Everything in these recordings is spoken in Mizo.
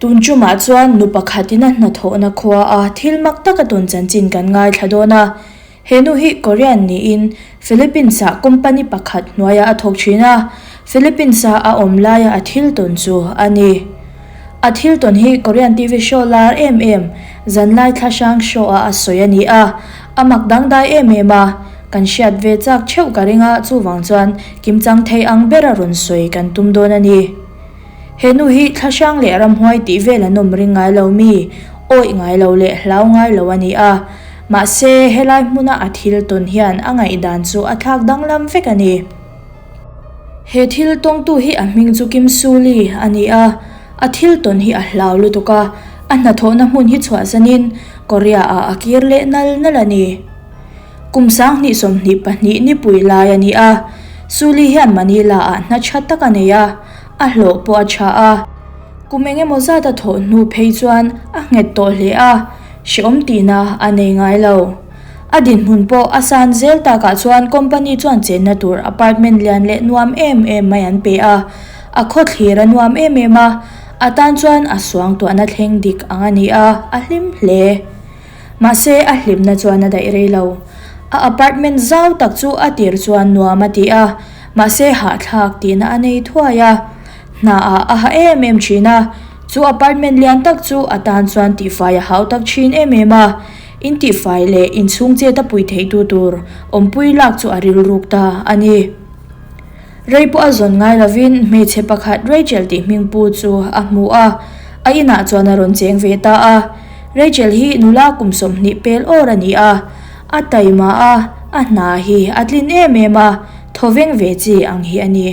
Tun tumah chuan nu pakhatin a hnathawhna khua a thil mak taka tawn chanchin kan ngaithla dawn a. He nu hi Korean niin Philippines-ah company pakhat hnuaiah a thawk thin a, Philippines-a a awm laia a thil tawn chu a ni. A thil tawn hi Korean TV show lar em em, Zanlai Thlahrang show-ah a sawi a ni a, a mak dangdai em em a, kan hriat ve chak theuh ka ring a, chuvang chuan kimchang thei ang bera rawn sawi kan tum dawn a ni. He nu hi thlahrang leh ramhuai tih vel an awm ring ngai lo mi, awih ngai lo leh hlau ngai lo a ni a. Mahse, helai hmuna a thil tawn hian a ngaihdan chu a thlak danglam vek a ni. He thil tawngtu hi a hming chu Kim Soo-lee a ni a, a thil tawn hi a hlau lutuk a, a hnathawhna hmun hi chhuahsanin Korea-ah a kir leh nal nal a ni. Kum 2022 nipui lai a ni a, Soo-lee hian Manila-ah hna tha tak a nei a, a hlawh pawh a tha a. Kum eng emaw zat a thawh hnu phei chuan a nghet tawh hle a, hrehawm tihna a nei ngai lo. A dinhmun pawh a san zel takah chuan company chuan chenna tur apartment lian leh nuam em em mai an pe a, a khawthlir a nuam em em a, a tan chuan a suangtuahna thleng dik ang a ni a, a hlim hle. Mahse a hlimna chuan a daih rei lo. A apartment zau tak chu a tir chuan nuam a ti a, mahse hahthlak tihna a nei thuai a. Hna ah a ha em em thin a, chu apartment lian tak chu a tan chuan tihfai a hau tak thin em em a. In tihfai leh inchhung chet a pui theih tu tur awmpui lak chu a rilruk ta a ni. Rei pawh a zawn ngai lovin hmeichhe pakhat Rachel tih hming pu chu a hmu a, a inah chuan a rawn cheng ve ta a. Rachel hi nula kum 20 pel awr a ni a, a taima a, a hna hi a tlin em em a, thawveng ve chi ang hi a ni.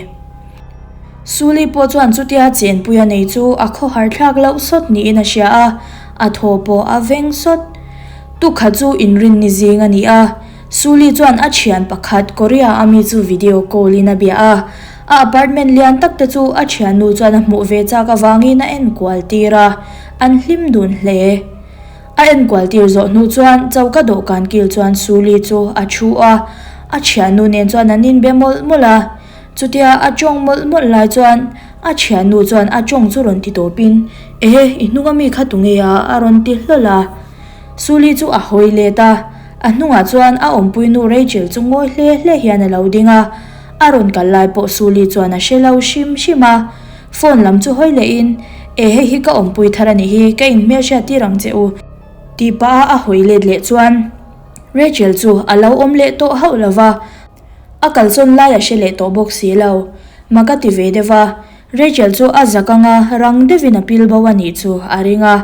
Suli pawh chuan chutia chenpui a nei chu a khawhar thlak loh sawt niin a hria a, a thaw pawh a veng sawt. Tukha chu inrinni zing a ni a. Suli chuan a thian pakhat Korea a mi chu video call in a bia a, a apartment lian tak te chu a thiannu chuan a hmuh ve chak avangin a enkual tir a, an hlim dun hle. A enkual tir zawh hnu chuan choka dawhkan kil chuan Suli chu a thu a, a thiannu nen chuan an inbe mawlh mawlh a. Chutia a tawng mawlh mawlh lai chuan a thiannu chuan a tawng chu rawn ti tawpin, Ehe, i hnung ami kha tunge a? a rawn ti hlawl a. Suli chu a hawi let a, a hnungah chuan a awmpuinu Rachel chu ngawi hle hle hian a lo ding a, a rawn kal lai pawh Suli chuan a hre lo hrim hrim a. Phone lam chu hawi lehin, E hei hi ka awmpui thar a nih hi, ka inhmelhriat tir ang che u, tih pah a a hawi let leh chuan Rachel chu a lo awm leh tawh hauh lo va, a kalsawn lai a hre leh tawh bawk si lo. Mak a ti ve deuh a, Rachel chu a zak anga rang deuhin a pil bo a nih chu a ring a.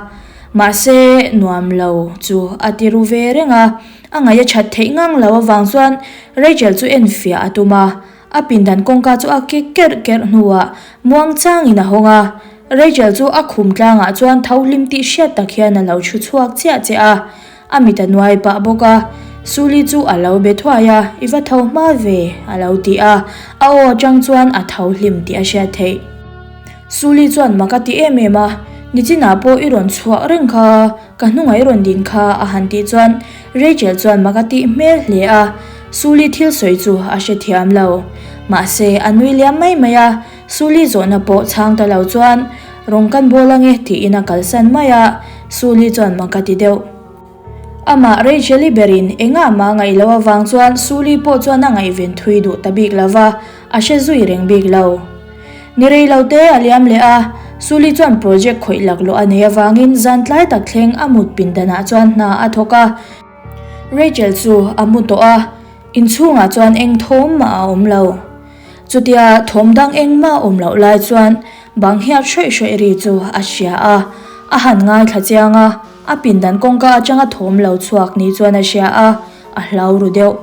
Mahse, nuam lo chu a ti ru ve reng a, a ngaih a that theih ngang lo avang chuan Rachel chu enfiah a tum a. A pindan kawngka chu a kik kerh kerh hnuah muang changin a hawng a. Rachel chu a khum tlangah chuan tho hlim tih hriat tak hian a lo thu chhuak chiah chiah a. A mit a nuai pah bawk a, Suli chu a lo be thuai a, I va tho hma ve, a lo ti a, a aw atang chuan a tho hlim tih a hriat theih. Suli chuan mak a ti em em a, Nichinah pawh i rawn chhuah reng kha, ka hnungah i rawn din kha, a han tih chuan Rachel chuan mak a tih hmel hle a, Suli thil sawi chu a hrethiam lo. Mahse, a nui liam mai mai a, Suli zawhna pawh chhang ta lo chuan, Rawng kan bawl ange tiin a kalsan mai a, Suli chuan mak a ti deuh. Amah Rachel-i berin engah mah a ngaih loh avang chuan Suli pawh chuan a ngaihven thui duh ta bik lo va, a hre zui reng bik lo. Ni rei lo te a liam leh a, Suli chuan project khawih laklawh a nei avangin zan tlai tak thleng a mut pindanah chuan hna a thawk a. Rachel chu a mu tawh a, inchhungah chuan eng thawm mah a awm lo. Chutia thawm dang engmah awm loh lai chuan bang hiat hrawih hrawih ri chu a hria a, a han ngaithla chiang a, a pindan kawngka atanga thawm lo chhuak ni chuan a hria a, a hlau ru deuh.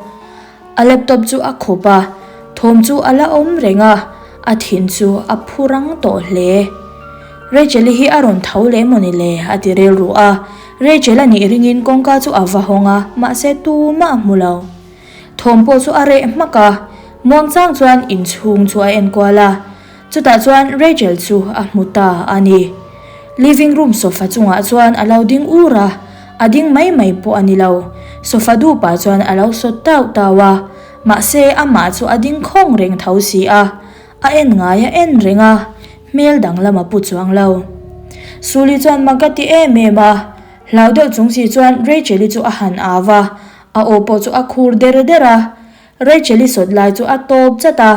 A laptop chu a khup a, thawm chu a la awm reng a, a thin chu a phu rang tawh hle. Rachel-i hi a rawn tho leh mawni le a ti rilru a, Rachel a nih ringin kawngka chu a va hawng a, mahse tumah a hmu lo. Thawm pawh chu a reh hmak a, muangchang chuan inchhung chu a enkual a, chutah chuan Rachel chu a hmu ta a ni. Living room sofa chungah chuan a lo ding ur a, a ding mai mai pawh a ni lo, sofa dupah chuan a lo sawt tau tau a, mahse amah chu a ding khawng reng tho si a, a en ngai a en reng a, hmel danglam a pu chuang lo. Suli chuan mak a ti em em a, hlau deuh chung si chuan Rachel-i chu a han au a, a aw pawh chu a khur der der a. Rachel-i sawt lai chu a tawp chat a,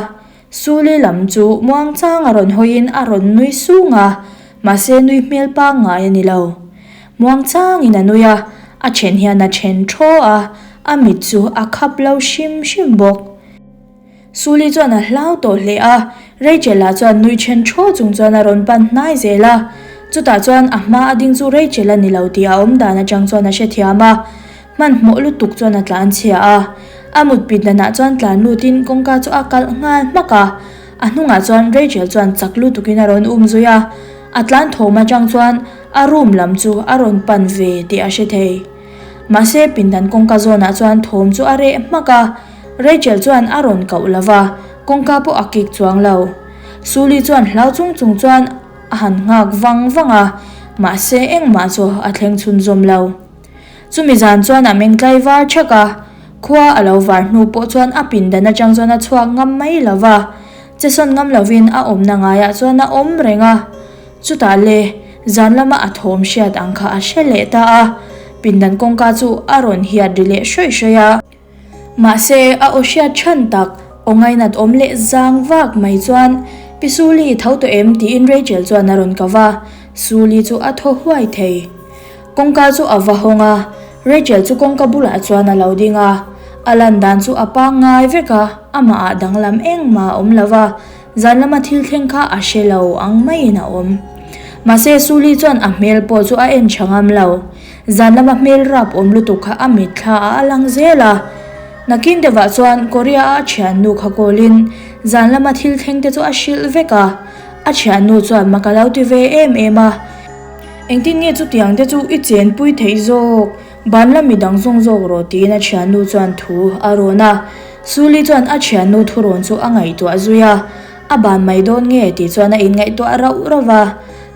Suli lam chu muangchang a rawn hawiin a rawn nui sung a, mahse nui hmel pangngai a ni lo. Muangchangin a nui a, a then hian a then thaw a, a mit chu a khap lo hrim hrim bawk. Suli chuan a hlau tawh hle a, Rachel-a chuan nui then thaw chung chuan a rawn pan hnai zel a. Chutah chuan a hma a ding chu Rachel a ni lo tih a awm dan atang chuan a hrethiam a, hmanhmawh lutuk chuan a tlan chhia a. A mut pit danah chuan tlan lutin kawngka chu a kalh nghal hmak a, a hnungah chuan Rachel chuan chak lutukin a rawn um zui a. A tlan thawm atang chuan a room lam chu a rawn pan ve tih a hre thei. Mahse pindan kawngka zawnah chuan thawm chu a reh hmak a, Rachel chuan a rawn koh lo va, kawngka pawh a kik chuang lo. Suli chuan hlau chung chung chuan a han nghak vang vang a, mahse engmah chu a thleng chhunzawm lo. Chumi zan chuan a meng tlai var thak a, khua a lo var hnu pawh chuan a pindan atang chuan a chhuak ngam mai lo va, che sawn ngam lovin a awmna ngaiah chuan a awm reng a. Chutah le, zan lama a thawm hriat ang kha a hre leh ta a, pindan kawngka chu a rawn hiat ri leh hrawih hrawih a. Mahse, a aw hriat chhan tak, aw ngainat awm leh zang vak mai chuan, Pi Suli, tho tawh em? tiin Rachel chuan a rawn ko va, Suli chu a thaw huai thei. Kawngka chu a va hawng a, Rachel chu kawngka bulah chuan a lo ding a, a lan dan chu a pangngai vek a, amah ah danglam engmah a awm lo va, Zan lama thil thleng kha a hre lo ang maiin a awm. Mahse Suli chuan a hmel pawh chu a en tha ngam lo. Zan lama hmel rap awm lutuk kha a mitthla ah a lang zel a. Nakin deuhah chuan Korea a a thiannu kha kawlin zan lama thil thleng te chu a hrilh vek a. A thiannu chuan mak a lo ti ve em em a. Engtin nge chutiang te chu i chenpui theih zawk? Ban la midang zawng zawk rawh tiin a thiannu chuan thu a rawn a. Suli chuan a thiannu thurawn chu a ngaihtuah zui a, a ban mai dawn nge tih chuan a inngaihtuah rauh rauh a.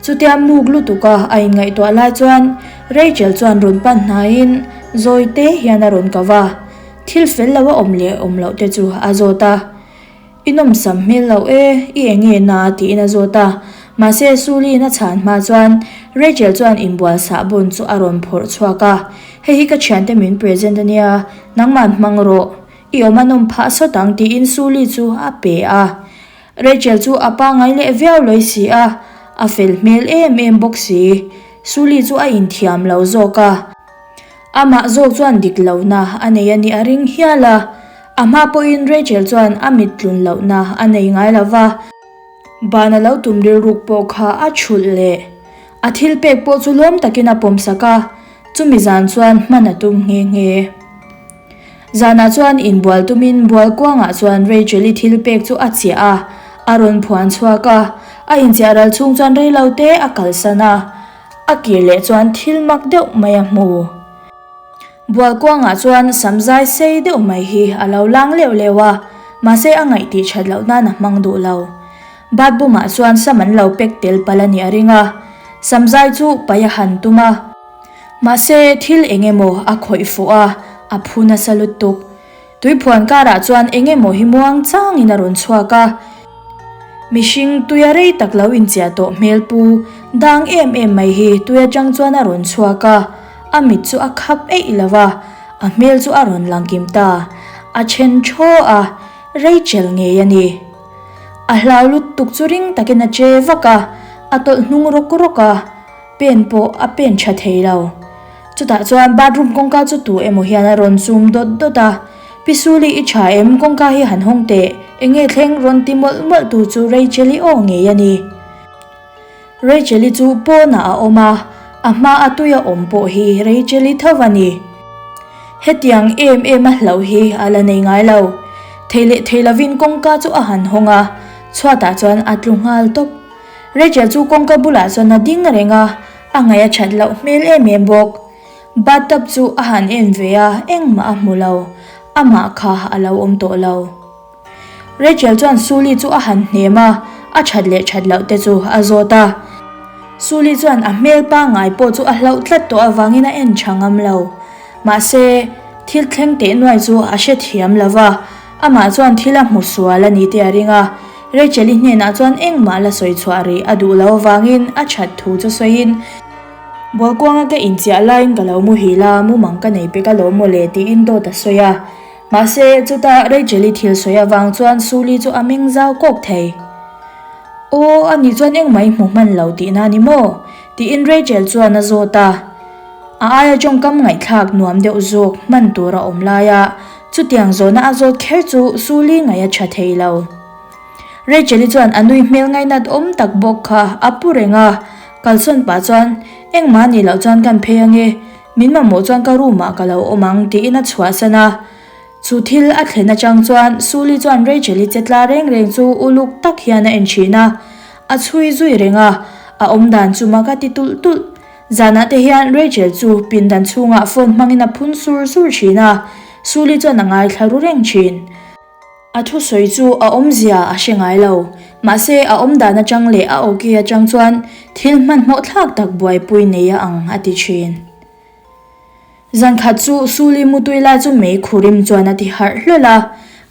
Chutia muk lutuka a inngaihtuah lai chuan Rachel chuan rawn pan hnaiin zawi te hian a rawn ko va, thil fel lo a awm leh awm loh te chu a zawt a. I nawmsam hmel loh e, i eng nge na tiin a zawt a. Mahse Suliin a chhan hma chuan Rachel chuan inbual sahbawn chu a rawn phawrh chhuak a, Hei hi ka thiante min present a nia, nangman hmang rawh, i awm a nawm phah sawt ang tiin Suli chu a pe a. Rachel chu a pangngai leh viau lawi si a, a fel hmel em em bawk si. Suli chu a inthiam lo zawk a. Amah zawk chuan dik lohna a nei a nih a ring hial a, a hma pawhin Rachel chuan a mit tlun lohna a nei ngai lo va. Ban a lo tum rilruk pawh kha a chhulh leh a thil pek pawh chu lawm takin a pawmsak a, chumi zan chuan hman a tum nghe nghe. Zanah chuan inbual tumin bual kuangah chuan Rachel-i thil pek chu a chiah a, a rawn phuan chhuak a, a inchiah ral chhung chuan reilote a kalsan a. A kir leh chuan thil mak deuh mai a hmu. Bual kuangah chuan sam zai sei deuh mai hi a lo lang leuh leuh a, mahse a ngaih tih that loh nan a hmang duh lo. Bathbumah chuan sam an lo pek tel palh a nih a ring a, sam zai chu paih a han tum a. Mahse thil eng emaw a khawih fuh a, a phu nasa lutuk. Tuiphuan karah chuan eng emaw hi muang changin a rawn chhuak a, mihring tuia rei tak lo inchiah tawh hmel pu dang em em mai hi tui atang chuan a rawn chhuak a, a mit chu a khap eih lo va, a hmel chu a rawn lang kim ta, a then thaw a, Rachel ngei a ni. A hlau lutuk chu ring takin a che vak a, a tawlh hnung rawk rawk a, pen pawh a pen tha thei lo. Chutah chuan bathroom kawngka chu tu emaw hian a rawn chum dawt dawt a, Pi Suli i tha em? Kawngka hi han hawng teh, enge thleng rawn ti mawlh mawlh tu chu Rachel-i aw ngei a ni. Rachel-i chu pawnah a awm a, a hma a tui a awm pawh hi Rachel-i tho a ni. Hetiang em em a hlauh hi a la nei ngai lo. Thei leh thei lovin kawngka chu a han hawng a, chhuatah chuan a tlu nghal tawp. Rachel chu kawngka bulah chuan a ding reng a, A ngaih a that loh hmel em em bawk. Bathtub chu a han en ve a, engmah a hmu lo. Amah kha a lo awm tawh lo. Rachel chuan Suli chu a han hnem a, a that leh that loh te chu a zawt a. Suli chuan a hmel pangngai pawh chu a hlauh tlat tawh avangin a en tha ngam lo. Mahse, thil thleng teh nuai chu a hrethiam lo va, amah chuan thil a hmu sual a ni tih a ring a. Rachel-i hnenah chuan engmah la sawi chhuah rih a duh lo avangin a that thu chu sawiin, Bualkuanga ka inchiah laiin ka lo muhil a, mumang ka nei pek alawm mawle tiin dawt a sawi a. Mahse, chutah Rachel-i thil sawi avang chuan Suli chu a meng zau kawk thei. Aw, ani chuan engmah i hmu hman lo tihna a ni maw? tiin Rachel chuan a zawt a. A aia tawngkam ngaihthlak nuam deuh zawk hman tur a awm lai a, chutiang zawhna a zawt kher chu Suli ngaih a tha thei lo. Rachel-i chuan a nui hmel ngainat awm tak bawk kha a pu reng a, kalsawn pah chuan, Engmah nih loh chuan kan phei ange, min mamawh chuan ka room ah ka lo awm ang tiin a chhuahsan a. Chu thil a thlen atang chuan Suli chuan Rachel-i che tla reng reng chu uluk tak hian a en thin a, a chhui zui reng a, a awmdan chu mak a ti tulh tulh. Zanah te hian Rachel chu pindan chhungah phone hmangin a phun sur sur thin a, Suli chuan a ngaithla ru reng thin. A thusawi chu a awmzia a hre ngai lo, mahse a awmdan atang leh a awki atang chuan thil hmanhmawh thlak tak buaipui nei a ang a ti thin. Zan khat chu Suli mutui lai chu mei khurim chuan a ti harh hlawl a,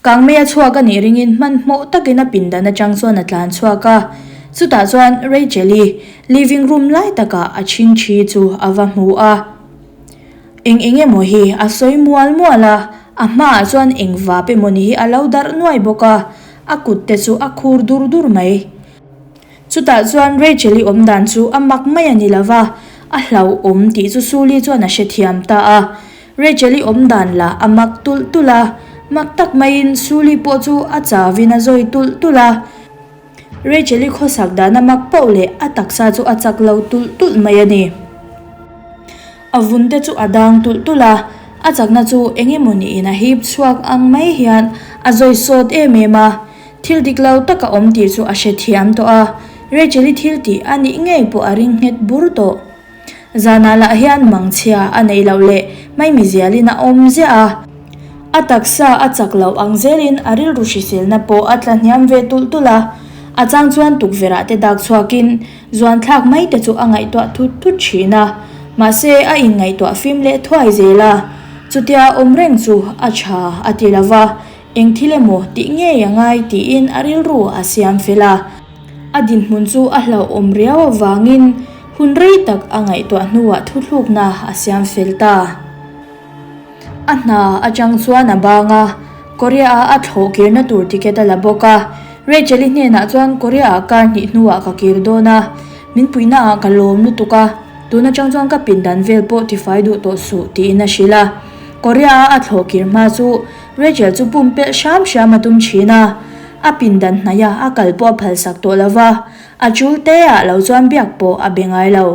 kangmei a chhuak a nih ringin hmanhmawh takin a pindan atang chuan a tlan chhuak a. Chutah chuan Rachel-i living room lai takah a chhingchhi chu a va hmu a. Eng eng emaw hi a sawi mual mual a, a hmaah chuan eng vap emaw ni hi a lo darh nuai bawk a, a kut te chu a khur dur dur mai. Chutah chuan Rachel-i awm dan chu a mak mai a ni lo va, a hlauhawm tih chu Suli chuan a hrethiam ta a. Rachel-i awm dan lah a mak tulh tulh a, mak tak maiin Suli pawh chu a chauvin a zawi tulh tulh a. Rachel-i khawsak dan a mak poh leh a taksa chu a chak lo tulh tulh mai a ni. A vun te chu a dang tulh tulh a, a chakna chu eng emaw niin a hip chhuak ang mai hian a zawi sawt em em a. Thil dik lo tak a awm tih chu a hrethiam tawh a, Rachel-i thil tih a nih ngei pawh a ring nghet bur tawh. Zanah lah hian mangchhia a neih loh leh maimizialin a awm ziah a, a taksa a chak loh ang zelin a rilru hriselna pawh a tla hniam ve tulh tulh a, a chang chuan tukverh ah te dak chhuakin zuan thlak mai te chu a ngaihtuah thut thut thin a, mahse a inngaihtuah fim leh thuai zel a, chutia awm reng chu a tha a ti lo va. Eng thil emaw tih ngei a ngai tiin a rilru a siam fel a. A dinhmun chu a hlauhawm riau avangin hun rei tak a ngaihtuah hnuah thuthlukna a siam fel ta. A hna atang chuan a bang a, Korea-a a thlawh kirna tur ticket a la bawk a. Rachel-i hnenah chuan Korea-ah kar hnih hnuah ka kir dawn a, min puihnaah ka lawm lutuk a, tun atang chuan ka pindan vel pawh tifai duh tawh suh tiin a hrilh a. Korea-a a thlawh kir hma chu Rachel chu pumpelh hram hram a tum thin a, a pindan hnaih a a kal pawh a phalsak tawh lo va, a chul te ah lo chuan biak pawh a be ngai lo.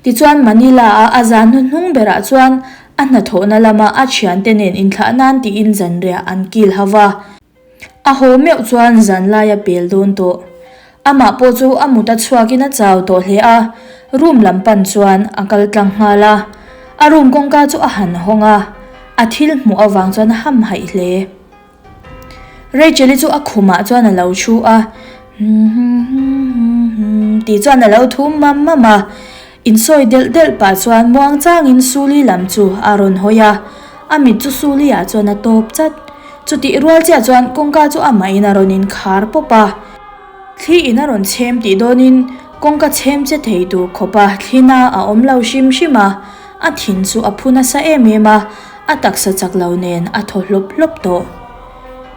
Tichuan Manila-a a zan hnuhnung berah chuan a hnathawhna lama a thiante nen inthlah nan tiin zanriah an kil ho va. A haw meuh chuan zanlai a pel dawn tawh. Amah pawh chu a mut a chhuakin a chau tawh hle a, room lam pan chuan a kal tlang nghal a. A room kawngka chu a han hawng a, a thil hmuh avang chuan a hamhaih hle. Rachel-i chu a khumah chuan a lo thu a, Humm tih chuan a lo thum mam mam a. Insawi delh delh pah chuan muangchangin Suli lam chu a rawn hawi a, a mit chu Suli-ah chuan a tawp chat. Chutih rual chiah chuan kawngka chu amahin a rawn inkhar pawp a. Thli in a rawn chhem tih dawnin kawngka chhem che thei tur khawpa thlina a awm lo hrim hrim a, a thin chu a phu nasa em em a, a taksa chak lo nen a thaw hlawp hlawp tawh.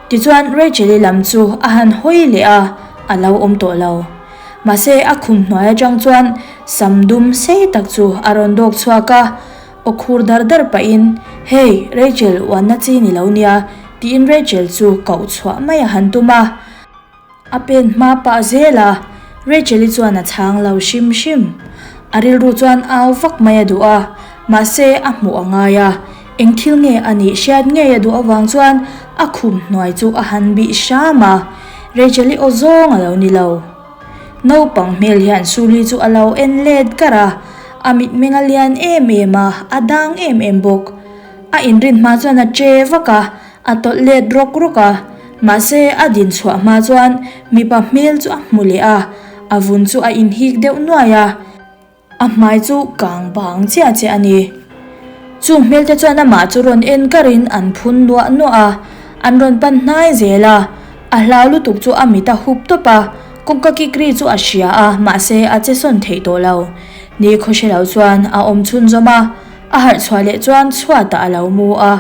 Tichuan Rachel-i lam chu a han hawi leh a, a lo awm tawh lo. Mahse a khum hnuai atang chuan sam dum sei tak chu a rawn dawk chhuak a, Aw khur dar dar pahin, Hey, Rachel, uanna chi ni lo nia, tiin Rachel chu koh chhuah mai a han tum a. A pen hma pah zel a, Rachel-i chuan a chhang lo hrim hrim. A rilru chuan au vak mai a duh a, mahse a hmuh a ngai a, eng thil nge a nih hriat ngei a duh avang chuan a khum hnuai chu a han bih hram a, Rachel-i aw zawng a lo ni lo. Naupang hmel hian Suli chu a lo en let kar a, a mitmeng a lian em em a, a dang em em bawk. A inrin hma chuan a che vak a, a tawlh let rawk rawk a, mahse a din chhuah hma chuan mipa hmel chu a hmu leh a, a vun chu a inhik deuh nuai a. A hmai chu kang bang chiah chiah a ni. Chung hmelte chuan amah chu rawn en karin an phun nuah nuah a, an rawn pan hnai zel a. A hlau lutuk chu a mit a hup tawp a, kawngka kik ri chu a hria a, mahse a che sawn theih tawh lo. Ni khaw hre lo chuan a awm chhunzawm a, a harh chhuah leh chuan chhuatah a lo mu a.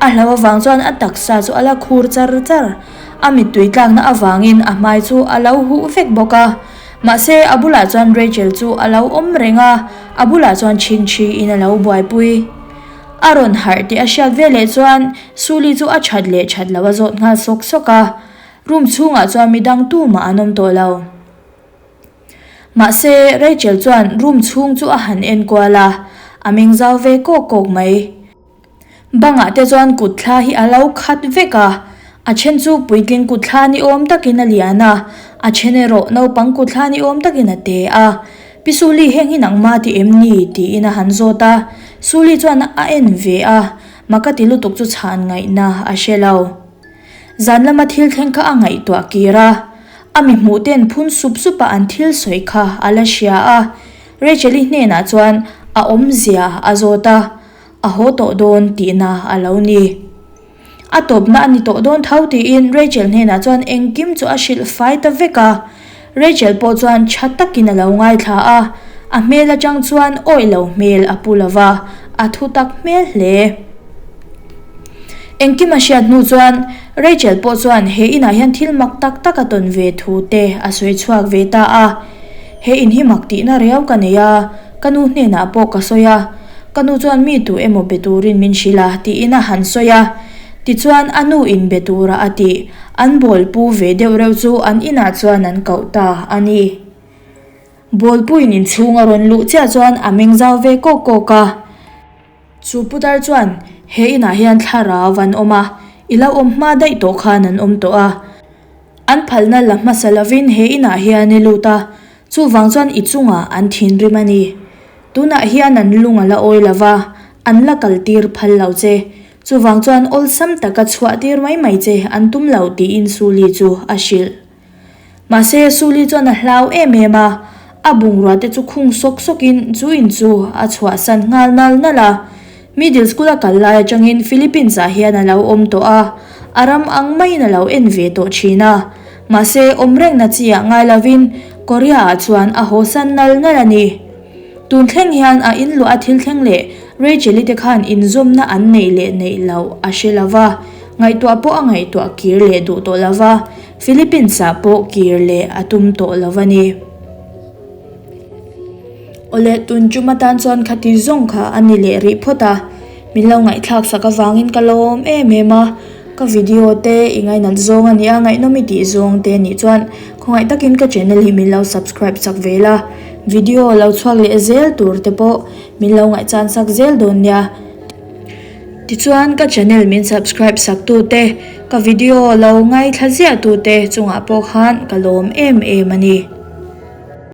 A hlau avang chuan a taksa chu a la khur char char. A mittui tlakna avangin a hmai chu a lo huh vek bawk a. Mahse a bulah chuan Rachel chu a lo awm reng a, a bulah chuan chhingchhi in a lo buaipui. A rawn harh tih a hriat veleh chuan Suli chu a that leh that lo a zawt nghal sawk sawk a, room chhungah chuan midang tumah an awm tawh lo. Mahse Rachel chuan room chhung chu a han en kual a, a meng zau ve kawk kawk mai. Bangah te chuan kut thla hi a lo khat vek a, a then chu puitling kut thla ni awm takin a lian a, a then erawh naupang kut thla ni awm takin a te a. Pi Suli heng hi nangmah ti em ni? tiin a han zawt a, Suli chuan a en ve a, maka ti lutuk chu chhan ngaihna a hre lo. Zan lama thil thleng kha a ngaihtuah kir a, a mi hmuh ten phun sup sup a an thil sawi kha a la hria a, Rachel-i hnenah chuan a awmzia a zawt a, a haw tawh dawn tihna a lo ni. A tawpna a ni tawh dawn tho tiin Rachel hnenah chuan engkim chu a hrilh fai ta vek a. Rachel pawh chuan tha takin a lo ngaithla a, a hmel atang chuan awih lo hmel a pu lova, a thu tak hmel hle. Engkim a hriat hnu chuan Rachel pawh chuan he inah hian thil mak tak tak a tawn ve thu te a sawi chhuak ve ta a. He in hi mak tihna riau ka nei a, ka nu hnenah pawh ka sawi a. Ka nu chuan mi tu emaw be turin min hrilh a, tiin a han sawi a. Tichuan a nu in be tura a tih, an bawlpu ve deuh reuh chu an inah chuan an koh ta a ni. Bawlpuin inchhung a rawn luh chiah chuan a meng zau ve kawk kawk a. Chu putar chuan, He inah hian thlarau an awm a, i lo awm hma daih tawh khan an awm tawh a. An phalna la hmasa lovin he inah hian i lut a, chuvang chuan i chungah an thinrim a ni. Tunah hian an lung a la awi lo va, an la kaltir phal lo che. Chuvang chuan awlsam taka chhuahtir mai mai che an tum lo tiin Suli chu a hrilh. Mahse Suli chuan a hlau em em a, a bungrua te chu khung sawk sawkin chu in chu a chhuahsan nghal nal nal a. Middle school a kal lai atangin Philippines ah hian a lo awm tawh a, a ram ang maiin a lo en ve tawh thin a. Mahse awm rengna chi ah ngai lovin Korea ah chuan a hawsan nal nal a ni. Tun thleng hian a inluah a thil thleng leh Rachel-i te khan inzawmna an neih leh neih loh a hre lo va, ngaihtuah pawh a ngaihtuah kir leh duh tawh lo va, Philippines ah pawh kir leh a tum tawh lo a ni. Awle, tun tum atan chuan khati zawng kha a ni leh rih phawt a, min lo ngaihthlak sak avangin ka lawm em em a, ka video te i ngainat zawng a nia, ngaihnawm i tih zawng te nih chuan khawngaih takin ka channel hi min lo subscribe sak ve la, video lo chhuak leh zel tur te pawh min lo ngaihchan sak zel dawn nia. Tichuan ka channel min subscribe sak tu te, ka video lo ngaithla ziah tu te chungah pawh khan ka lawm em em a ni.